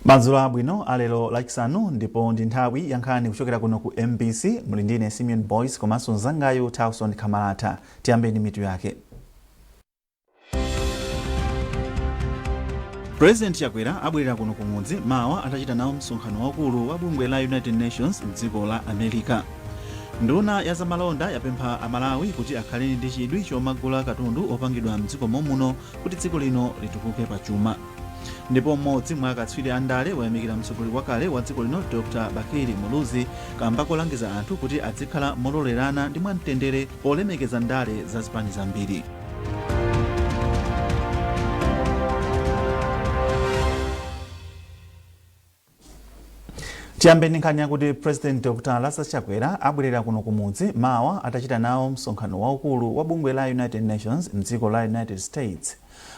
Madzulo abwino alero Lachisanu, ndipo ndi nthawi ya nkhani kuchokera kuno ku MBC. Muli ndine Simeon Boyce komanso mzangayu Tauson Kamalata. Tiyambe ndi mitu yake. President Chakwera abwerera kuno kumudzi mawa atachita nawo msonkhano waukulu wa bungwe la United Nations mdziko la America. Nduna ya zamalonda yapempha Amalawi kuti akhale ndi chidwi chomagula katundu opangidwa mdziko momuno kuti dziko lino litukuke pachuma. Ndipo mmodzi mwa akatswiri a ndale wayamikira mtsogoleri wakale wa dziko lino Dr Bakili Muluzi kamba kolangiza anthu kuti adzikhala mololerana ndi mwamtendere polemekeza ndale za zipani zambiri. Tiyambe ndi nkhani yakuti President Dr Lazarus Chakwera abwerera kuno kumudzi mawa atachita nawo msonkhano waukulu wa bungwe la United Nations mdziko la United States.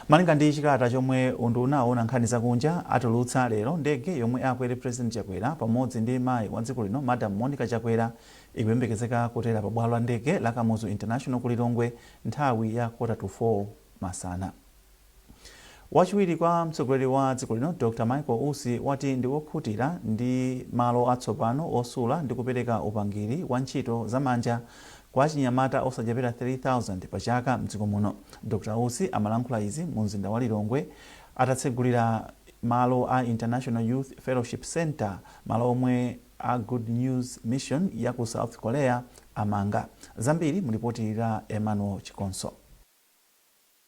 Malinga ndi chikalata chomwe unduna woona nkhani zakunja atulutsa lero, ndege yomwe akwere President Chakwera pamodzi ndi mayi wa dziko lino Madam Monica Chakwera ikuyembekezeka kutera pa bwalo la ndege la Kamuzu International ku Lilongwe nthawi ya 3:45 masana. Wachiwiri kwa mtsogoleri wa dziko lino Dr Michael Usi wati ndi wokhutira ndi malo atsopano osula ndi kupereka upangiri wa ntchito zamanja kwa achinyamata osachepera 3,000 pa chaka mdziko muno. Dr Usi amalankhula izi mu mzinda wa Lilongwe atatsegulira malo a International Youth Fellowship Centre, malo omwe a Good News Mission ya ku South Korea amanga. Zambiri mu lipoti la Emmanuel Chikonso.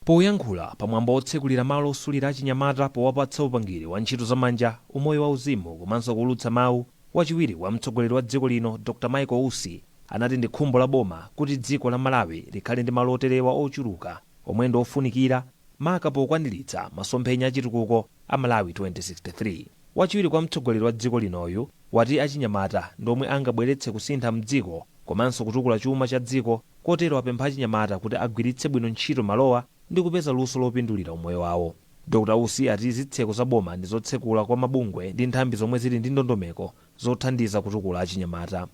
Poyankhula pa mwambo otsekulira malo osulira achinyamata powapatsa upangiri wa ntchito zamanja, umoyo wauzimu komanso kuulutsa mawu, wachiwiri wa mtsogoleri wa dziko lino Dr Michael Usi anati ndi khumbo la boma kuti dziko la Malawi likhale ndi malo oterewa ochuluka omwe ndi ofunikira maka pokwaniritsa masomphenya achitukuko a Malawi 2063. Wachiwiri kwa mtsogoleri wa dziko linoyu wati achinyamata ndi omwe angabweretse kusintha mdziko komanso kutukula chuma cha dziko, kotero apempha achinyamata kuti agwiritse bwino ntchito malowa ndi kupeza luso lopindulira umoyo wawo. Dr Usi ati zitseko za boma ndi zotsekula kwa mabungwe ndi nthambi zomwe zili ndi ndondomeko zothandiza kutukula achinyamata.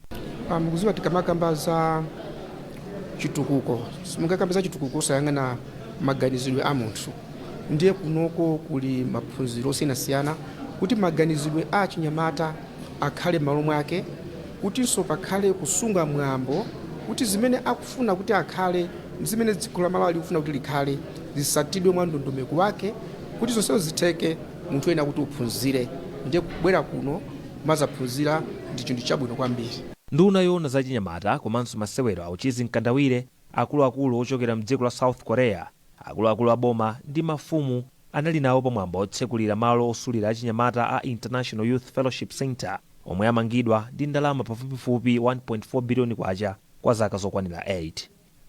Mukuziwa, tikamakamba za chitukuko, simungakambe za chitukuko osayang'ana maganizidwe a munthu. Ndiye kunoko kuli maphunziro osiyanasiyana kuti maganizidwe a achinyamata akhale m'malo mwake, kutinso pakhale kusunga mwambo, kuti zimene akufuna kuti akhale ndi zimene dziko la Malawi likufuna kuti likhale zisatidwe mwa ndondomeko wake. Kuti zonsezo zitheke, munthu ena kuti uphunzire, ndiye kubwera kuno kumazaphunzira ndi chinthu chabwino kwambiri. Nduna yoona za chinyamata komanso masewero a Uchizi Mkandawire, akuluakulu ochokera mdziko la South Korea, akuluakulu a boma ndi mafumu anali nawo pamwambo otsekulira malo osulira achinyamata a International Youth Fellowship Centre omwe amangidwa ndi ndalama pafupifupi 1.4 biliyoni kwacha kwa zaka zokwanira 8.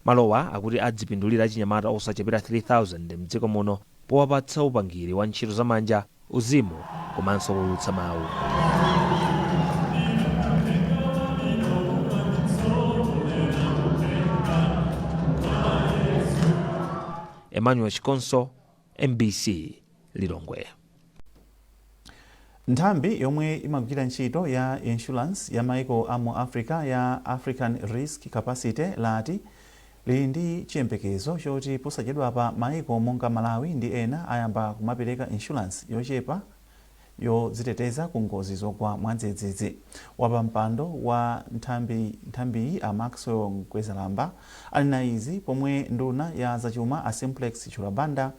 Malowa akuti adzipindulira achinyamata osachepera 3,000 mdziko muno powapatsa upangiri wa ntchito zamanja, uzimu komanso kuulutsa mawu. Emmanuel Chikonso, MBC, Lilongwe. Nthambi yomwe imagwira ntchito ya insurance ya maiko a mu Africa ya African Risk Capacity lati lili ndi chiyembekezo choti posachedwapa maiko monga Malawi ndi ena ayamba kumapereka insurance yochepa yodziteteza ku ngozi zogwa mwadzidzidzi. Wapampando wa nthambiyi a Maxwell Mkwezalamba anena izi pomwe nduna ya zachuma a Simplex Chithyola Banda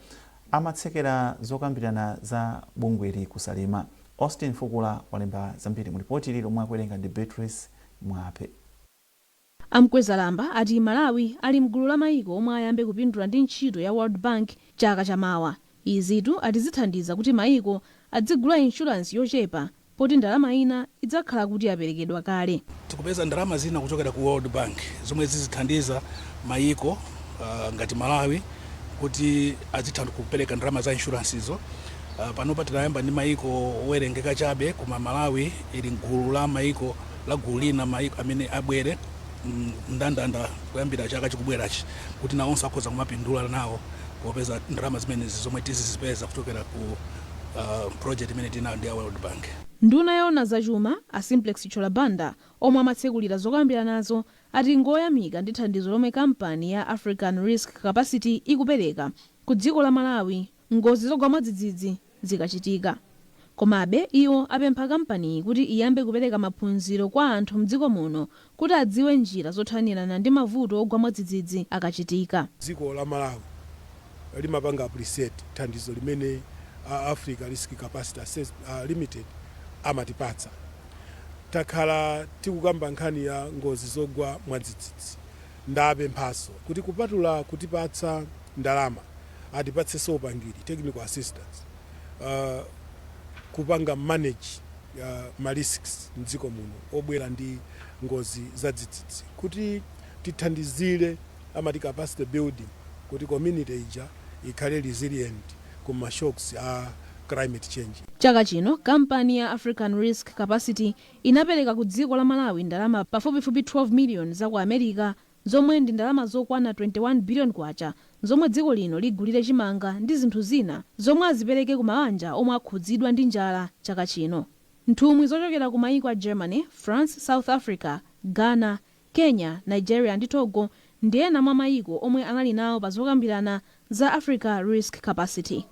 amatsekera zokambirana za bungweli ku Salima. Austin Fukula walemba zambiri mu ripoti ili lomwe akuwerenga ndi Beatrice Mwape. A Mkwezalamba ati Malawi ali mgulu la maiko omwe ayambe kupindula ndi ntchito ya World Bank chaka chamawa. Izitu ati zithandiza kuti maiko adzigula insurance yochepa poti ndalama ina idzakhala kuti yaperekedwa kale. Tikupeza ndalama zina kuchokera ku World Bank zomwe zizithandiza mayiko ngati Malawi kuti azitha kupereka ndalama za insurance izo. Panopa tinayamba ndi mayiko owerengeka chabe, koma Malawi ili mgulu la mayiko la gulu lina, mayiko amene abwere mndandanda kuyambira chaka chikubwerachi, kuti nawonso akhoza kumapindula nawo popeza ndalama zimenezi zomwe tizizipeza kuchokera ku project imene tinayo ndi ya World Bank. Nduna yoona zachuma a Simplex Chithyola Banda omwe amatsekulira zokambiranazo ati ngoyamika ndi thandizo lomwe kampani ya African Risk Capacity ikupereka ku dziko la Malawi ngozi zogwa mwadzidzidzi zikachitika. Komabe iwo apempha kampaniyi kuti iyambe kupereka maphunziro kwa anthu mdziko muno kuti adziwe njira zothanirana ndi mavuto ogwa mwadzidzidzi akachitika. Dziko la Malawi limapanga appreciate thandizo limene Africa Risk Capacity Limited amatipatsa. Takhala tikukamba nkhani ya ngozi zogwa mwadzidzidzi. Ndapemphaso kuti kupatula kutipatsa ndalama, atipatsenso upangiri, technical assistance, kupanga manage ma risks mdziko muno obwera ndi ngozi za dzidzidzi, kuti tithandizire amati capacity building, kuti community ija ikhale resilient ku ma shocks a climate change. Chaka chino kampani ya African Risk Capacity inapereka ku dziko la Malawi ndalama pafupifupi 12 million za ku America, zomwe ndi ndalama zokwana 21 billion kwacha, zomwe dziko lino ligulire chimanga ndi zinthu zina zomwe azipereke ku mabanja omwe akhudzidwa ndi njala chaka chino. Nthumwi zochokera ku mayiko a Germany, France, South Africa, Ghana, Kenya, Nigeria ndi Togo ndi ena mwa mayiko omwe anali nawo pa zokambirana za Africa Risk Capacity.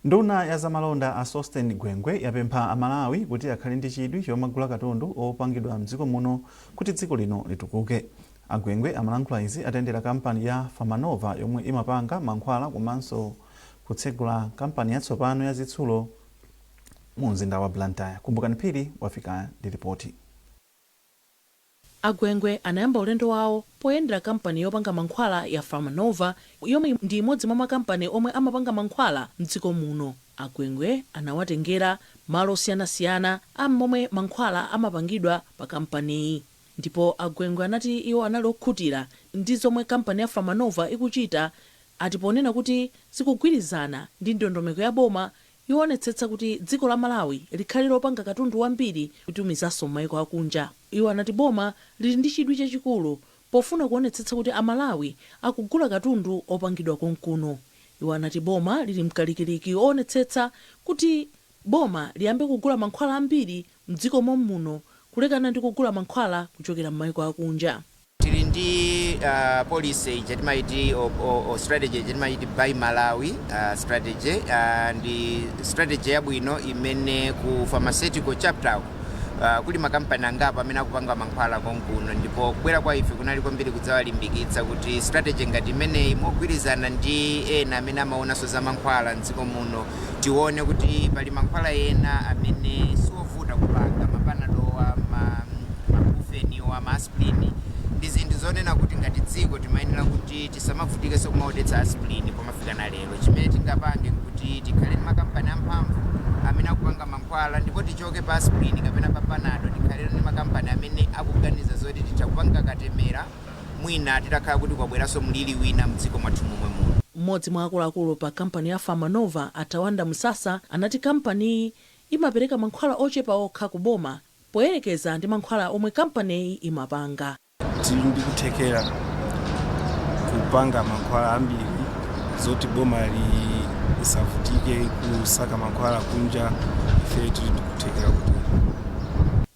Nduna ya zamalonda a Sosten Gwengwe yapempha Amalawi kuti akhale ndi chidwi chomagula katundu opangidwa mdziko muno kuti dziko lino litukuke. Agwengwe amalankhula izi atayendera kampani ya Pharmanova yomwe imapanga mankhwala komanso kutsegula kampani yatsopano ya zitsulo mu mzinda wa Blantyre. Kumbukani Phiri wafika ndi ripoti. Agwengwe anayamba ulendo wawo poyendera kampani yopanga mankhwala ya Pharmanova, yomwe ndi imodzi mwa makampani omwe amapanga mankhwala mdziko muno. Agwengwe anawatengera malo osiyanasiyana amomwe mankhwala amapangidwa pa kampaniyi, ndipo Agwengwe anati iwo anali okhutira ndi zomwe kampani ya Pharmanova ikuchita, ati ponena kuti zikugwirizana ndi ndondomeko ya boma yoonetsetsa kuti dziko la Malawi likhale lopanga katundu wambiri kutumizanso m'mayiko akunja. Iwo anati boma lili ndi chidwi chachikulu pofuna kuonetsetsa kuti Amalawi akugula katundu opangidwa konkuno. Iwo anati boma lili mkalikiliki oonetsetsa kuti boma liyambe kugula mankhwala ambiri mdziko mommuno kulekana ndi kugula mankhwala kuchokera m'mayiko akunja. Tili ndi policy ija timaiti o strategy ija timaiti Buy Malawi strategy. Ndi strategy yabwino imene ku pharmaceutical chapter kuli makampani angapo amene akupanga mankhwala konkuno, ndipo kubwera kwa ife kunali kwambiri kudzawalimbikitsa kuti strategy ngati imeneyi, mogwirizana ndi ena amene amaonanso za mankhwala mdziko muno, tione kuti pali mankhwala ena amene siovuta kupanga, mapanadowa, mabrufeniwa, ma aspirin, ndi zinthu zonena kuti ngati dziko timayenera kuti tisamavutikenso kumaodetsa aspirin pomafika na lero. Chimene tingapange nkuti tikhale ndi makampani amphamvu amene akupanga mankhwala, ndipo tichoke pa aspirin kapena pa Panado, tikhale ndi makampani amene akuganiza zoti titha kupanga katemera mwina titakhala kuti kwabweranso mliri wina mdziko mwathu momwe muno. Mmodzi mwa akuluakulu pa kampani ya Pharmanova, Atawanda Musasa, anati kampaniyi imapereka mankhwala ochepa okha ku boma poyerekeza ndi mankhwala omwe kampaniyi imapanga. Tili ndi kuthekera kupanga mankhwala ambiri zoti boma lisavutike kusaka mankhwala kunja. Ife tili ndi kuthekera kuti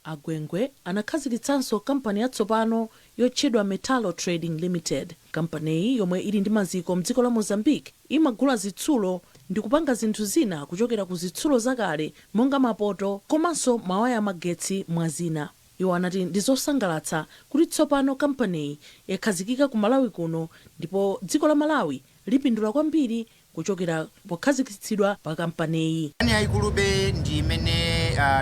Agwengwe anakhazikitsanso kampani yatsopano yotchedwa Metalo Trading Limited. Kampaniyi, yomwe ili ndi maziko mdziko la Mozambique, imagula zitsulo ndi kupanga zinthu zina kuchokera ku zitsulo zakale monga mapoto komanso mawaya amagetsi, mwa zina. Iwo anati ndi zosangalatsa kuti tsopano kampaniyi yakhazikika ku Malawi kuno, ndipo dziko la Malawi lipindula kwambiri kuchokera pokhazikitsidwa pa kampaniyi. Nkhani yayikulube ndi imene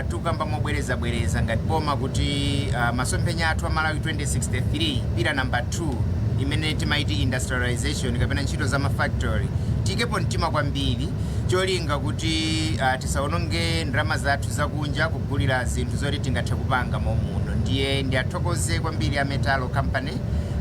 tikukamba mobwerezabwereza ngati boma kuti masomphenya athu a Malawi 2063, pillar number 2 imene timaiti industrialization kapena ntchito za mafactory, tiyikepo mtima kwambiri, cholinga kuti tisawononge ndalama zathu zakunja kugulira zinthu zoti tingathe kupanga momuno. Ndiye ndiathokoze kwambiri a Metalo Company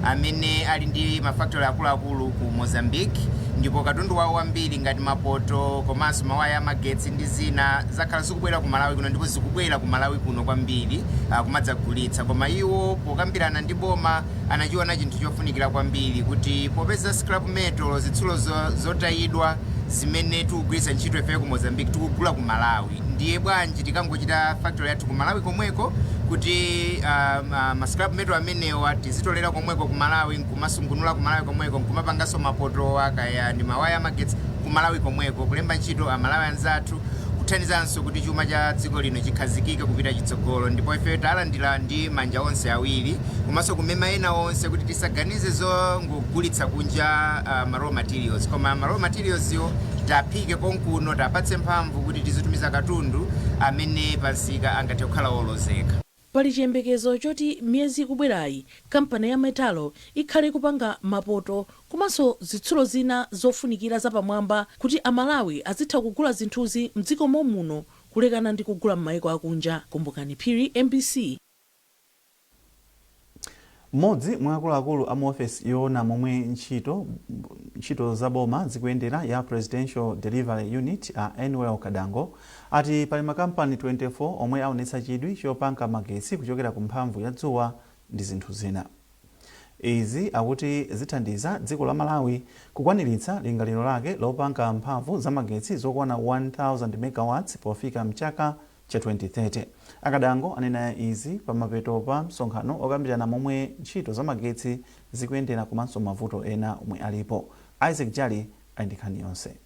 amene ali ndi mafactory akuluakulu ku Mozambique, ndipo katundu wawo wambiri ngati mapoto komanso mawaya amagetsi ndi zina zakhala zikubwera ku Malawi kuno, ndipo zikubwera ku Malawi kuno kwambiri kumadzagulitsa. Koma iwo pokambirana ndi boma anachiona chinthu chofunikira kwambiri kuti popeza scrap metal, zitsulo zotayidwa zimene tikugwiritsa ntchito ife ku Mozambique, tikugula ku Malawi. Ndiye bwanji tikangochita factory yathu ku Malawi komweko, kuti ma scrap metal amenewa tizitolera komweko ku Malawi, nkumasungunula ku Malawi komweko, nkumapanganso mapotowa kaya ndi mawaya amagetsi ku Malawi komweko, kulemba ntchito Amalawi anzathu, kuthandizanso kuti chuma cha dziko lino chikhazikike kupita chitsogolo. Ndipo ife talandira ndi manja onse awiri, komanso kumema ena onse kuti tisaganize zongogulitsa kunja ma raw materials, koma ma raw materials yo taphike konkuno, tapatse mphamvu kuti tizitumiza katundu amene pamsika angathe kukhala wolozeka. Pali chiyembekezo choti miyezi ikubwerayi kampani ya Metalo ikhale kupanga mapoto komanso zitsulo zina zofunikira zapamwamba kuti Amalawi azitha kugula zinthuzi mdziko momuno kulekana ndi kugula m'mayiko akunja. Kumbukani Phiri, MBC. Mmodzi mwa akuluakulu a mu ofesi yoona momwe ntchito za boma zikuyendera ya Presidential Delivery Unit, a Enwell Kadango, ati pali makampani 24 omwe aonetsa chidwi chopanga magetsi kuchokera ku mphamvu ya dzuwa ndi zinthu zina. Izi akuti zithandiza dziko la Malawi kukwaniritsa lingaliro lake lopanga mphamvu za magetsi zokwana 1000 megawatts pofika mchaka cha 2030. Akadango anena izi pamapeto pa msonkhano okambirana momwe ntchito za magetsi zikuyendera komanso mavuto ena omwe alipo. Isaac Jali ali ndi nkhani yonse.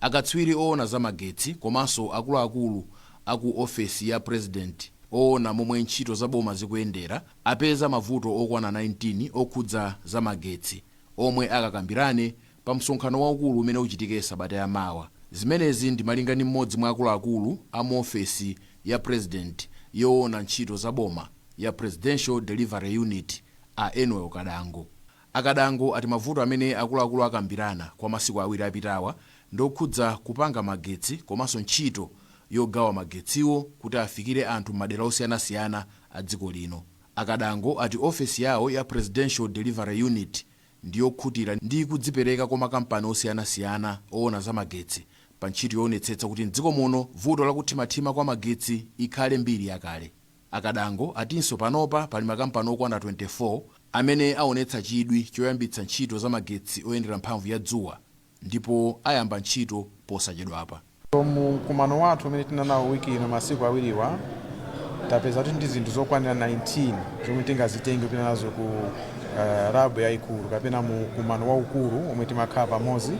Akatswiri oona za magetsi komanso akuluakulu aku ofesi ya President oona momwe ntchito za boma zikuyendera apeza mavuto okwana 19 okhudza za magetsi omwe akakambirane pa msonkhano waukulu umene uchitike sabata yamawa. Zimenezi ndi malinga ndi mmodzi mwa akuluakulu a mu ofesi ya President yoona ntchito za boma ya Presidential Delivery Unit, a Enwell Kadango. Akadango ati mavuto amene akuluakulu akambirana kwa masiku 2 apitawa ndiokhudza kupanga magetsi komanso ntchito yogawa magetsiwo kuti afikire anthu m'madera osiyanasiyana a dziko lino. Akadango ati ofesi yawo ya Presidential Delivery Unit ndiyokhutira ndi kudzipereka kwa makampani osiyanasiyana oona za magetsi pa ntchito yoonetsetsa kuti mdziko muno vuto lakuthimathima kwa magetsi ikhale mbiri yakale. Akadango atinso panopa pali makampani okwana 24 amene aonetsa chidwi choyambitsa ntchito za magetsi oyendera mphamvu ya dzuwa ndipo ayamba ntchito posachedwapa. Mu mkumano wathu umene tinanawo wiki ino, masiku awiriwa, tapeza kuti ndi zinthu zokwanira 19 zomwe tingazitenge kupita nazo ku lab yayikulu kapena mu mkumano waukulu omwe timakhala pamodzi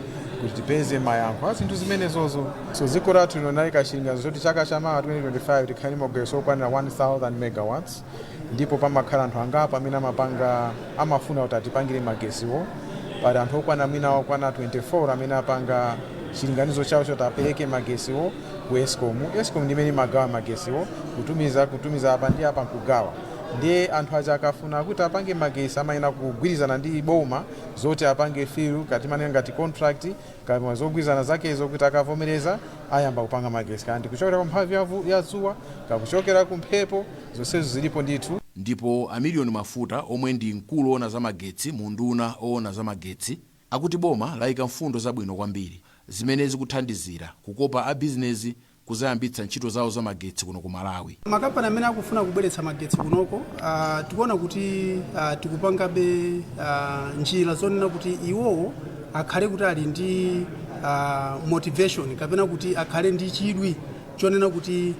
kuti tipeze mayankho a zinthu zimenezozo. So dziko lathu lino linali kachilinganizo choti chaka chamawa 2025 tikhale ndi magetsi okwanira 1000 megawatts, ndipo pamakhala anthu angapo amene amapanga, amafuna kuti atipangire magesiwo. Pali anthu okwana mwina okwana 24 amene apanga chilinganizo chawo choti apereke magesiwo ku ESCOM. ESCOM ndi imene imagawa magesiwo, kutumiza apa ndi apa nkugawa. Ndiye anthu aja akafuna kuti apange magesi amayenera kugwirizana ndi boma zoti apange fill katimanena ngati contract kama zogwirizana zakezo, kuti akavomereza ayamba kupanga magesi, kaya ndi kuchokera ku mphamvu ya dzuwa, kakuchokera ku mphepo, zonsezo zilipo ndithu. Ndipo Amiliyoni Mafuta, omwe ndi mkulu oona za magetsi mu nduna oona za magetsi, akuti boma layika mfundo zabwino kwambiri zimene zikuthandizira kukopa a bizinezi kuzayambitsa ntchito zawo za magetsi kuno ku Malawi. Makampani amene akufuna kubweretsa magetsi kunoko, tikuona kuti tikupangabe njira zonena kuti iwowo akhale kuti ali ndi motivation kapena kuti akhale ndi chidwi chonena kuti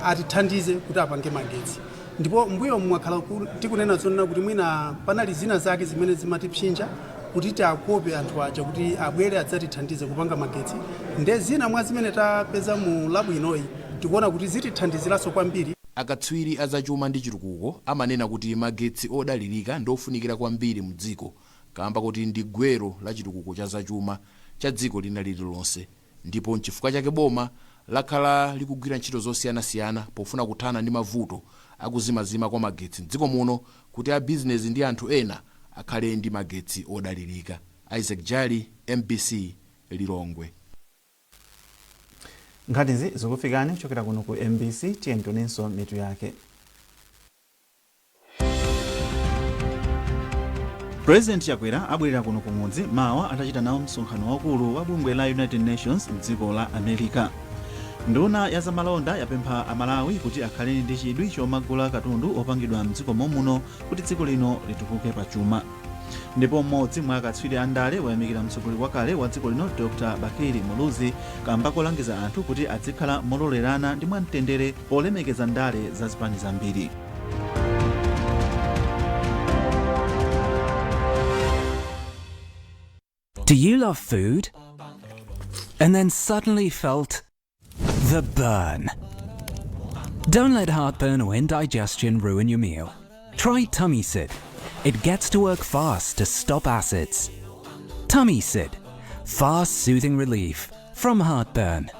atithandize kuti apange magetsi. Ndipo mbuyo mwakhala tikunena zonena kuti mwina panali zina zake zimene zimatipsinja kuti tiakope anthu aja kuti abwere adzatithandize kupanga magetsi. Nde zina mwa zimene tapeza mu lab inoyi tikuona kuti zitithandiziranso kwambiri. Akatswiri azachuma ndi chitukuko amanena kuti magetsi odalirika ndi ofunikira kwambiri mdziko kamba kuti ndi gwero la chitukuko cha zachuma cha dziko lina lililonse, ndipo nchifukwa chake boma lakhala likugwira ntchito zosiyanasiyana pofuna kuthana ndi mavuto akuzimazima kwa magetsi mdziko muno kuti a bizinezi ndi anthu ena akhale ndi magetsi odalirika. Isaac Jali, MBC, Lilongwe. Nkhanizi zikufikani kuchokera kuno ku MBC. Tiyeni tionenso mitu yake. President Chakwera abwerera kuno kumudzi mawa atachita nawo msonkhano waukulu wa bungwe la United Nations mdziko la America. Nduna ya zamalonda yapempha Amalawi kuti akhale ndi chidwi chomagula katundu opangidwa mdziko momuno kuti dziko lino litukuke pachuma. Ndipo mmodzi mwa akatswiri a ndale wayamikira mtsogoleri wakale wa dziko lino Dr Bakili Muluzi kamba kolangiza anthu kuti azikhala mololerana ndi mwamtendere polemekeza ndale za zipani zambiri. Do you love food? And then suddenly felt the burn. Don't let heartburn or indigestion ruin your meal. Try Tummy Sid. It gets to work fast to stop acids. Tummy Sid. Fast soothing relief from heartburn.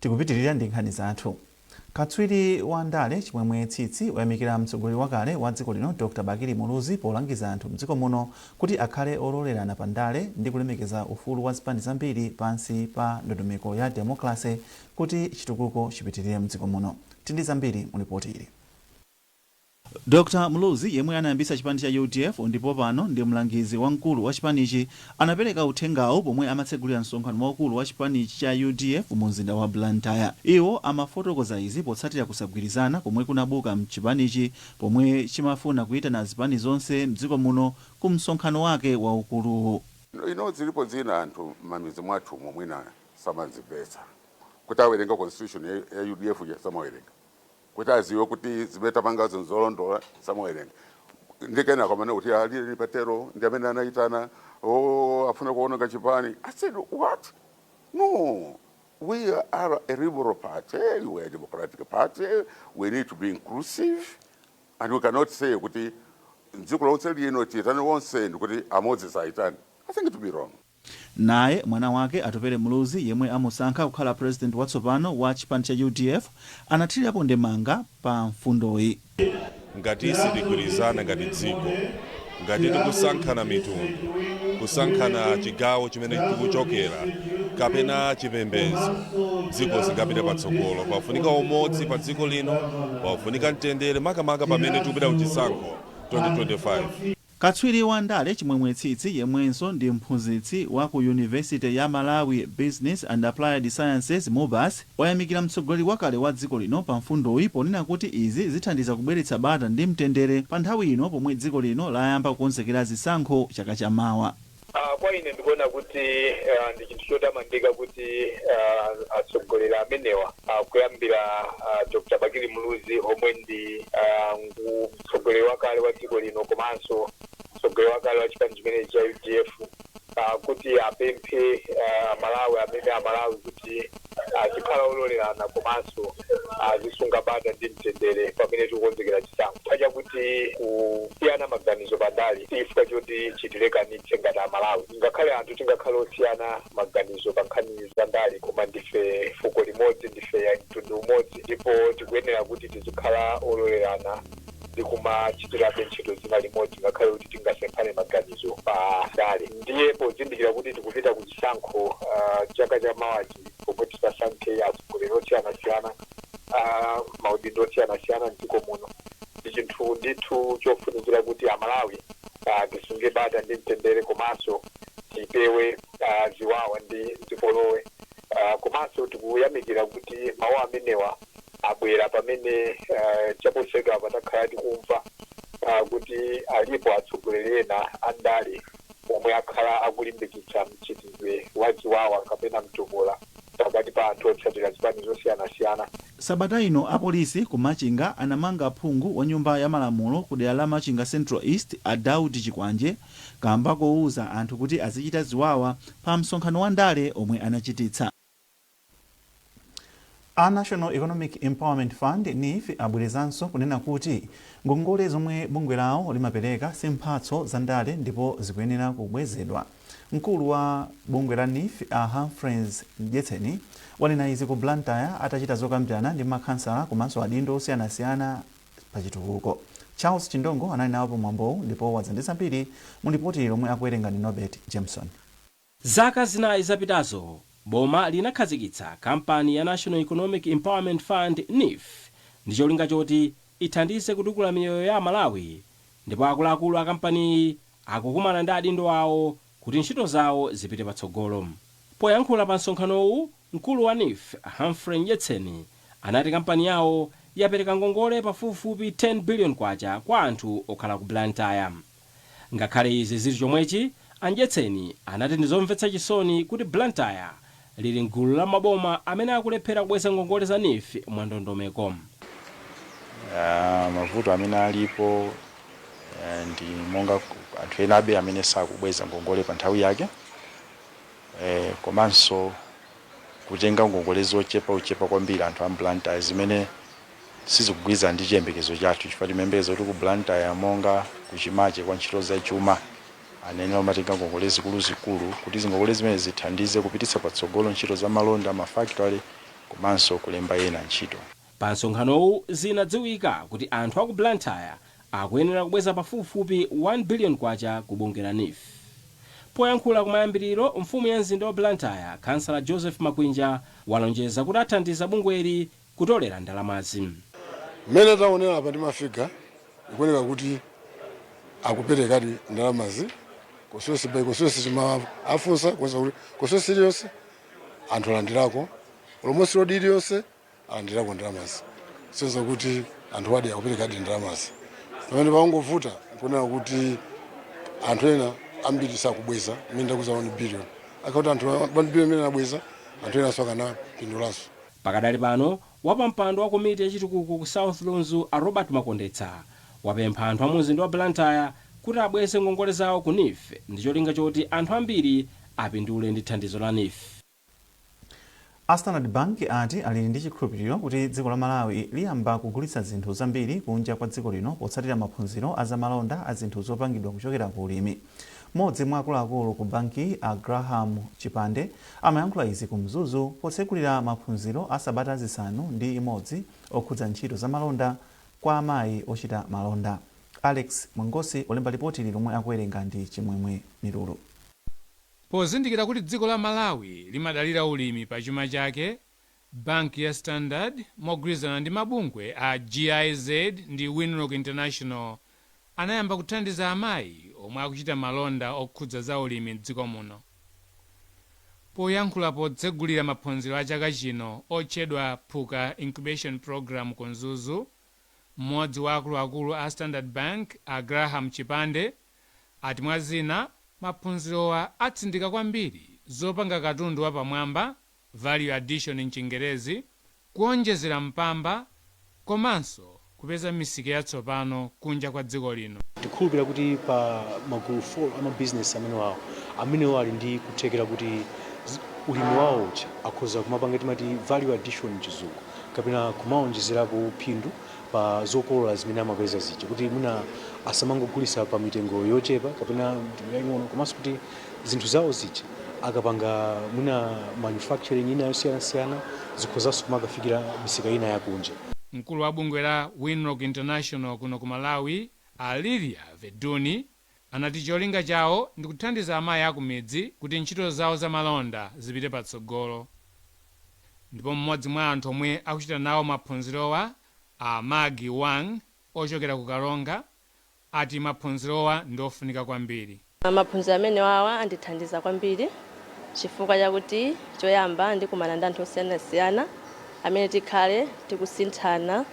Tikupitirira ndi nkhani zathu. Katswiri wa ndale Chimwemwe Tsitsi wayamikira mtsogoleri wakale wa dziko lino Dr Bakili Muluzi polangiza anthu mdziko muno kuti akhale ololerana pa ndale ndi kulemekeza ufulu wa zipani zambiri pansi pa ndondomeko ya demokrase kuti chitukuko chipitirire mdziko muno. Tindi zambiri mu ripoti ili. Dr Muluzi, yemwe anayambitsa chipani cha UDF ndipo pano ndi mlangizi wamkulu wa chipanichi, anapereka uthengawo pomwe amatsegulira msonkhano waukulu wa chipanichi cha UDF mu mzinda wa Blantyre. Iwo amafotokoza izi potsatira kusagwirizana komwe kunabuka mchipanichi pomwe chimafuna kuyitana zipani zonse mdziko muno ku msonkhano wake waukuluwu. Ino zilipo zina anthu m'mamizi mwathu mwina samazimvetsa kuti awerenga constitution ya UDF ja samawerenga kuti aziwe kuti zimene tapangazo nzolondola, samawerenga. Ndikena kwamene kuti alili patero ndi amene anayitana, oh, afuna kuononga chipani. I said, "What? No, we are a liberal party, we are a democratic party. We need to be inclusive and we cannot say kuti dziko lonse lino tiyitane onse ndikuti amodzi sayitane. I think it would be wrong." Naye mwana wake Atupele Muluzi, yemwe amusankha kukhala president watsopano wa chipani cha UDF, anathirirapo ndemanga pa mfundoyi. Ngati sitigwirizana ngati dziko, ngati tikusankhana mitundu, kusankhana chigawo chimene tikuchokera kapena chipembedzo, dziko singapite patsogolo. Pafunika umodzi pa dziko lino, pafunika mtendere, makamaka pamene tikupita kuchisankho 2025. Katswiri wa ndale Chimwemwe Tsitsi, yemwenso ndi mphunzitsi wa ku University ya Malawi Business and Applied Sciences, MUBAS, wayamikira mtsogoleri wakale wa dziko lino pa mfundoyi ponena kuti izi zithandiza kubweretsa bata ndi mtendere pa nthawi ino pomwe dziko lino layamba kukonzekera zisankho chaka chamawa. Kwa ine ndikuona kuti ndi chinthu chotamandika kuti atsogoleri amenewa, kuyambira Dr Bakili Muluzi omwe ndi mtsogoleri wakale wa dziko lino komanso mtsogoleri wakale wa chipani chimene cha UDF, kuti apemphe Amalawi amene Amalawi kuti azikhala ololerana komanso azisunga bata ndi mtendere pamene tikukonzekera chisankho, pachakuti kusiyana maganizo pandale chifukwa choti chitilekanitse ngati Amalawi. Ngakhale anthu tingakhale osiyana maganizo pa nkhani za ndale, koma ndife fuko limodzi, ndife mtundu umodzi, ndipo tikuyenera kuti tizikhala ololerana ndi kumachitirabe ntchito zina limodzi ngakhale kuti tingasemphane maganizo pa ndale. Ndiye pozindikira kuti tikupita ku chisankho chaka chamawachi pomwe tisasankhe atsogoleri osiyanasiyana, maudindo osiyanasiyana mdziko muno, ndi chinthu ndithu chofunikira kuti Amalawi tisunge bata ndi mtendere komanso tipewe ziwawa ndi zipolowe. Komanso tikuyamikira kuti mawu amenewa abwera pamene chaposachedwa patakhala tikumva kuti alipo atsogoleri ena andale omwe akhala akulimbikitsa mchitidwe wa ziwawa kapena mtopola pakati pa anthu otsatira zipani zosiyanasiyana. Sabata ino apolisi ku Machinga anamanga phungu wa nyumba ya malamulo ku dera la Machinga Central East a Daudi Chikwanje kamba kowuza anthu kuti azichita ziwawa pa msonkhano wa ndale omwe anachititsa. A National Economic Empowerment Fund, NEEF, abwerezanso kunena kuti ngongole zomwe bungwe lawo limapereka si mphatso za ndale ndipo zikuyenera kubwezedwa. Mkulu wa bungwe la NEEF a Humphreys Mdyetseni wanena izi ku Blantyre atachita zokambirana ndi makhansala komanso adindo osiyanasiyana pa chitukuko. Charles Chindongo anali nawo pamwambowu ndipo wadza ndi zambiri mu lipoti lomwe akuwerenga ndi Norbert Jameson. Zaka 4 zapitazo boma linakhazikitsa kampani ya National Economic Empowerment Fund, NEEF, ndi cholinga choti Ithandize kutukula miyoyo ya Amalawi, ndipo akuluakulu a kampaniyi akukumana ndi adindo awo kuti ntchito zawo zipite patsogolo. Poyankhula pa msonkhanowu, mkulu wa NEEF Humphrey Mdyetseni anati kampani yawo yapereka ngongole pafupifupi 10 billion kwacha kwa anthu okhala ku Blantyre. Ngakhale izi zili chomwechi, a Mdyetseni anati ndizomvetsa chisoni kuti Blantyre lili mgulu la maboma amene akulephera kubweza ngongole za NEEF mwandondomeko. Mavuto amene alipo ndi monga anthu ena abe amene sakubweza ngongole pa nthawi yake, komanso kutenga ngongole zochepa uchepa kwambiri anthu a Blantyre, zimene sizikugwirizana ndi chiyembekezo chathu, chifukwa timayembekeza kuti ku Blantyre monga kuchimake kwa ntchito zachuma anene amatenga ngongole zikuluzikulu kuti zingongole zimene zithandize kupititsa patsogolo ntchito za malonda, mafactory komanso kulemba ena ntchito. Pa msonkhanowu zinadziwika kuti anthu aku Blantyre akuyenera kubweza pafupifupi 1 billion kwacha ku bungwe la NEEF. Poyankhula kumayambiriro, mfumu ya mzinda wa Blantyre, Kansala Joseph Makwinja, walonjeza kuti athandiza bungweli kutolera ndalamazi. Mmene taonera apa ndi mafigures, ikuoneka kuti akuperekadi ndalamazi constituency by constituency. Timafunsa kuonesa kuti constituency iliyonse anthu alandirako, almost ward iliyonse alandirako ndalamazi, senza kuti anthu adi akuperekadi ndalamazi. Pamene pakungovuta nkunena kuti anthu ena ambiri sakubweza. Mmene ndakuza 1 billion, akakuti anthu 1 billion imene anabweza, anthu ena akanapindulanso. Pakadali pano, wapampando wa komiti yachitukuko ku South Lunzu a Robert Makondetsa wapempha anthu a mumzinda wa Blantyre kuti abweze ngongole zawo ku NEEF ndi cholinga choti anthu ambiri apindule ndi thandizo la NEEF. A Standard Bank ati ali ndi chikhulupiriro kuti dziko la Malawi liyamba kugulitsa zinthu zambiri kunja kwa dziko lino potsatira maphunziro a zamalonda a zinthu zopangidwa kuchokera ku ulimi. Mmodzi mwa akuluakulu ku banki, a Graham Chipande, amayankhula izi ku Mzuzu potsekulira maphunziro a sabata 6 okhudza ntchito zamalonda kwa amayi ochita malonda. Alex Mwangosi olemba lipoti lomwe akuwerenga ndi Chimwemwe Milulu. Pozindikira kuti dziko la Malawi limadalira ulimi pa chuma chake, banki ya Standard mogwirizana ndi mabungwe a GIZ ndi Winrock International anayamba kuthandiza amayi omwe akuchita malonda okhudza za ulimi mdziko muno. Poyankhula potsegulira maphunziro a chaka chino otchedwa Phuka Incubation Program ku Mzuzu, mmodzi wa akuluakulu a Standard Bank a Graham Chipande ati mwa zina maphunzirowa atsindika kwambiri zopanga katundu wapamwamba, value addition mchingerezi, kuonjezera mpamba komanso kupeza misika yatsopano kunja kwa dziko lino. Tikhulupira kuti pa magulu 4 amabizinesi amenewawo, amenewo ali ndi kuthekera kuti ulimi wawo uja akhoza kumapanga timati value addition mchizungu, kapena kumaonjezerapo phindu pa zokolola zimene amapeza zija, kuti mwina asamangogulisa pa mitengo yochepa kapena mitengo yaying'ono, komanso kuti zinthu zawo zija akapanga mwina manufacturing ina yosiyanasiyana zikhozanso kumakafikira misika ina yakunja. Mkulu wa bungwe la Winrock International kuno ku Malawi a Lilia Veduni anati cholinga chawo ndi kuthandiza amayi akumidzi kuti ntchito zawo zamalonda zipite patsogolo. Ndipo mmodzi mwa anthu omwe akuchita nawo maphunzirowa, a Magi Wang ochokera ku Karonga, ati maphunzirowa ndi ofunika kwambiri. Maphunziro amene wawa andithandiza kwambiri chifukwa chakuti choyamba ndikumana ndi anthu osiyanasiyana amene tikhale tikusinthana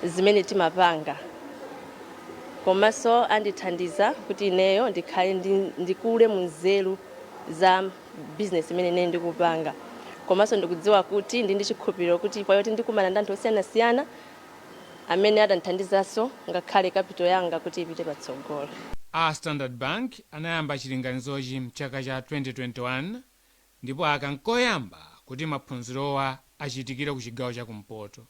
zimene timapanga, komanso andithandiza kuti ineyo ndikhale ndikule mu nzeru za business imene ine ndikupanga, komanso ndikudziwa kuti ndi chikhulupiriro kuti payoti ndikumana ndi anthu osiyanasiyana amene adandithandizanso ngakhale capital yanga kuti ipite patsogolo. A Standard Bank anayamba chilinganizochi mchaka cha 2021, ndipo aka nkoyamba kuti maphunzirowa achitikire ku chigawo chakumpoto.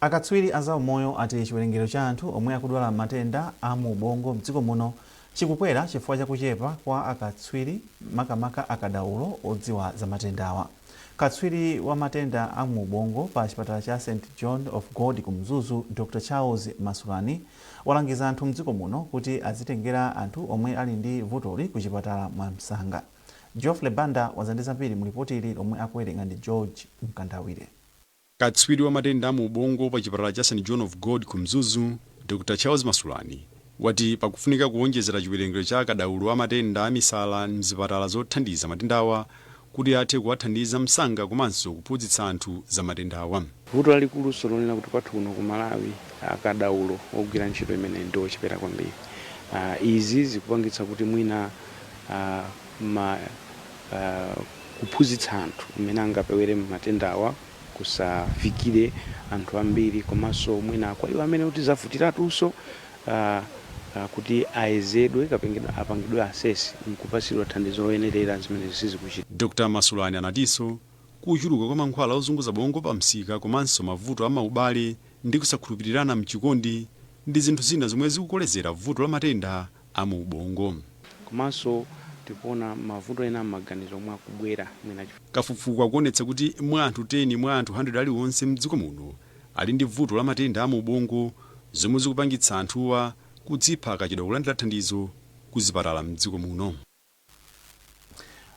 Akatswiri a zaumoyo ati chiwerengero cha anthu omwe akudwala matenda a mu ubongo mdziko muno chikukwera chifukwa chakuchepa kwa akatswiri, makamaka akadaulo odziwa za matendawa. Katswiri wa matenda a mu ubongo pa chipatala cha St John of God ku Mzuzu, Dr Charles Masulani, walangiza anthu mdziko muno kuti azitengera anthu omwe ali ndi vutoli ku chipatala mwamsanga. Geoffrey Banda wadza ndi zambiri mu lipoti ili lomwe akuwerenga ndi George Mkandawire. Katswiri wa matenda a mu ubongo pa chipatala cha St John of God ku Mzuzu, Dr Charles Masulani, wati pakufunika kuwonjezera chiwerengero cha akadaulo a matenda a misala mzipatala zothandiza matendawa kuti athe kuwathandiza msanga komanso kuphunzitsa anthu za matendawa. Vuto lalikuluso lonena kuti kwathu kuno ku Malawi akadaulo ogwira ntchito imeneyi ndi ochepera kwambiri. Izi zikupangitsa kuti mwina ma kuphunzitsa anthu mmene angapewere matendawa kusafikire anthu ambiri, komanso mwina kwa iwo amene kuti zavutiratunso kuti ayezedwe kapena apangidwe assess nkupatsidwa thandizo loyenerera, zimene sizikuchitika. Dr Masulani anatinso kuchuluka kwa mankhwala ozunguza bongo pa msika komanso mavuto a maubale ndi kusakhulupirirana mchikondi ndi zinthu zina zomwe zikukolezera vuto la matenda a mu ubongo. Komanso tikuona mavuto ena m'maganizo omwe akubwera mwina Kafukufuku akuonetsa kuti mwa anthu 10 mwa anthu 100 aliwonse mdziko muno ali ndi vuto la matenda a mu ubongo, zomwe zikupangitsa anthuwa kudzipha akachedwa kulandira thandizo ku zipatala mdziko muno.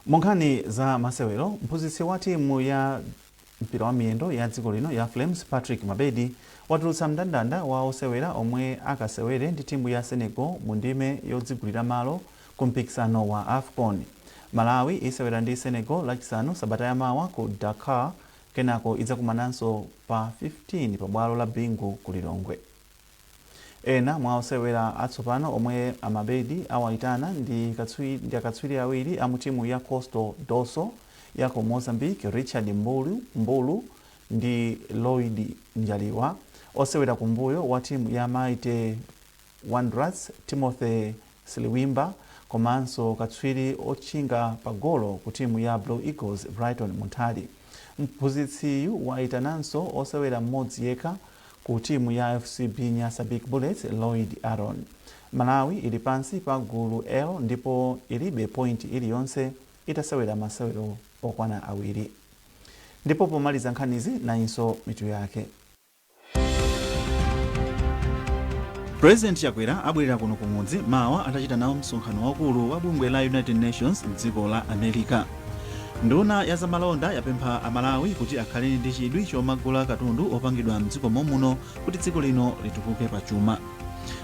Mu nkhani za masewero, mphunzitsi wa timu ya mpira wa miyendo ya dziko lino ya Flames, Patrick Mabedi, watulutsa mndandanda wa osewera omwe akasewere ndi timu ya Senegal mu ndime yodzigulira malo ku mpikisano wa AFCON. Malawi isewera ndi Senegal Lachisanu sabata yamawa ku Dakar, kenako idzakumananso pa 15 pa bwalo la Bingu ku Lilongwe. Ena mwa osewera atsopano omwe a Mabedi awayitana ndi akatswiri awiri a mu timu ya Costa do Sol ya ku Mozambique, Richard Mbulu ndi Lloyd Njaliwa, osewera kumbuyo wa timu ya Mighty Wanderers, Timothy Siliwimba, komanso katswiri otchinga pa golo ku timu ya Blue Eagles, Brighton Munthali. Mphunzitsiyu wayitananso osewera mmodzi yekha ku timu ya FCB Nyasa Big Bullets, Lloyd Aaron. Malawi ili pansi pa gulu L ndipo ilibe point iliyonse itasewera masewero okwana awiri. Ndipo pomaliza nkhanizi, nayinso mitu yake. President Chakwera abwerera kuno kumudzi mawa atachita nawo msonkhano waukulu wa bungwe la United Nations mdziko la America. Nduna ya zamalonda yapempha Amalawi kuti akhale ndi chidwi chomagula katundu opangidwa mdziko momuno kuti dziko lino litukuke pachuma.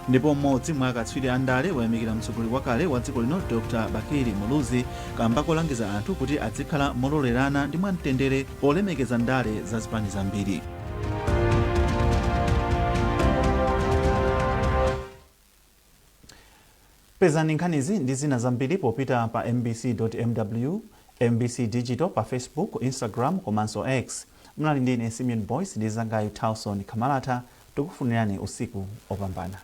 Ndipo mmodzi mwa akatswiri a ndale wayamikira mtsogoleri wakale wa dziko lino Dr Bakili Muluzi kamba kolangiza anthu kuti adzikhala mololerana ndi mwamtendere polemekeza ndale za zipani zambiri. Pezani nkhanizi ndi zina zambiri popita pa mbc.mw, MBC Digital pa Facebook, Instagram komanso X. Munali ndi ine Simeon Boyce ndi mnzangayu Towson Kamalata. Tikufunirani usiku opambana.